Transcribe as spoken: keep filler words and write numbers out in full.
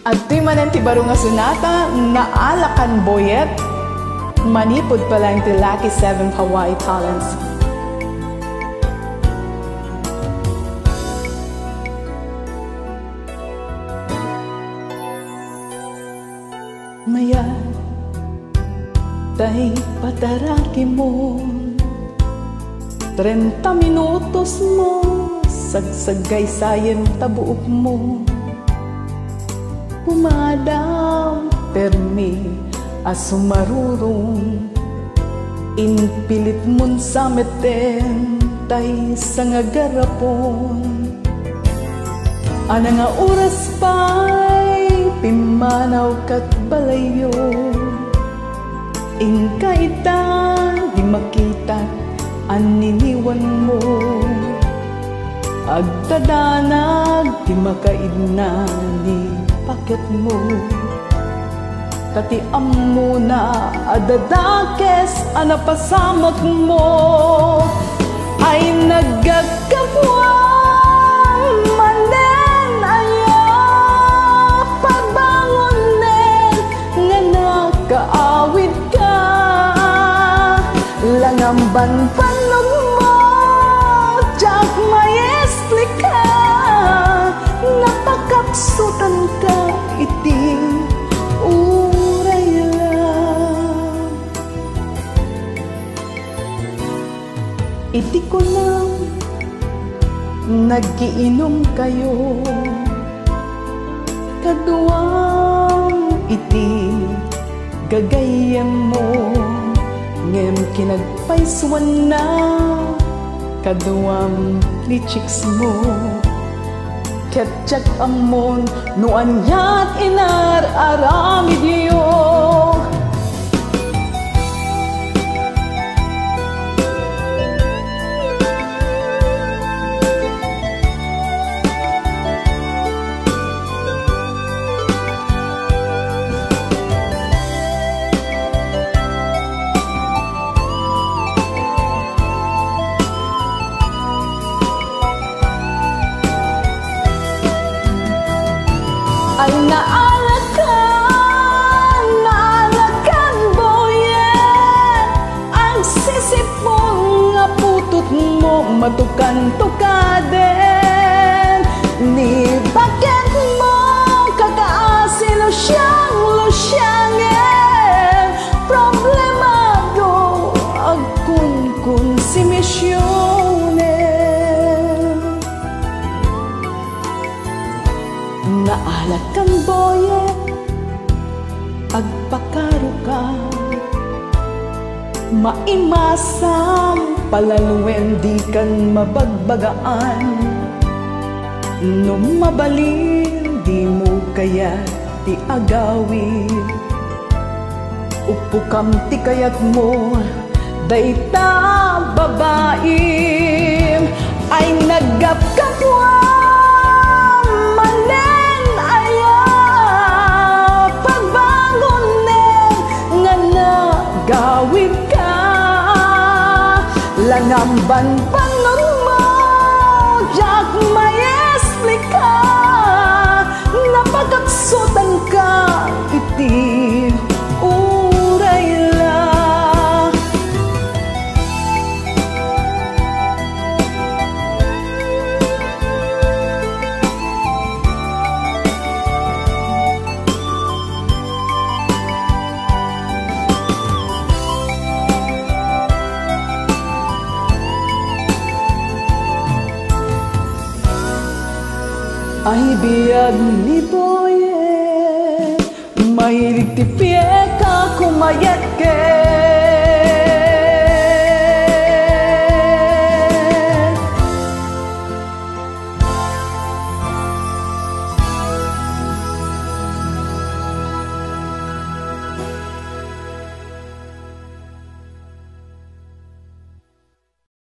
Adtoy manen ti baro nga sonata, Naalakan Boyet, manipud palaeng ti Lucky Seven Hawaii Talents. Mayat tay patarakimon. Trenta minutos mo, sagsaggaysayen ta buokmo. Pumadam permi a sumarurong. Inpilitmon sa metten tay sangagarapon. Ana nga oras pay pimmanaw kat balayyo. Inka ita di makitak anniniwanmo. Agtadanag ti makaidna ni paketmo. Ta ti ammona a dadakes a napasamekmo ay nagagkapuam manen aya pabangonnen nga nakaawidka. Langamban pannogmo, diak maesplika, napakapsutanka iti uray la. Iti kunam, nagkiinumkayo, kaduam iti gagayyemmo, ngem kinagpaysuanna, kaduam ni chicksmo. Ket diak ammon no aniat inar-aramidyo. Ay naalakan, naalakan, boyet. Agsisipon nga putotmo matukantukaden. Ni baketmo kakaasi lusiang-lusiangen. Problemado agkunkon si misionen. Naalakan, boyet, agpakaroka. Maimasam, palaluen, dikan mabagbagaan. No mabalin, dimo kayat ti agawid. Upokam ti kayatmo, dayta babaim ay naggapgappuan manen aya pagbangonnen nga nagawidka. Langamban pannogmo, diak maesplika. Napakapsutanka iti uray la. Ay biag ni Boyet, mahilig ti piek a kumayat ket